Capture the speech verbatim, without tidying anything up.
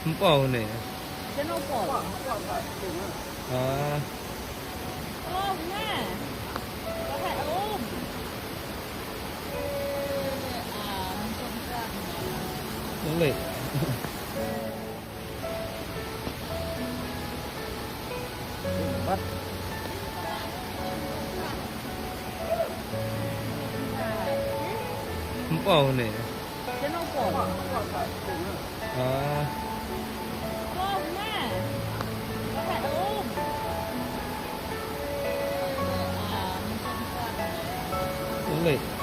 Mpau ne. Chano Paul? Ah. Oh, ne. Pakai om. Boleh. Mpau ne. Chano Paul? Ah. Boleh.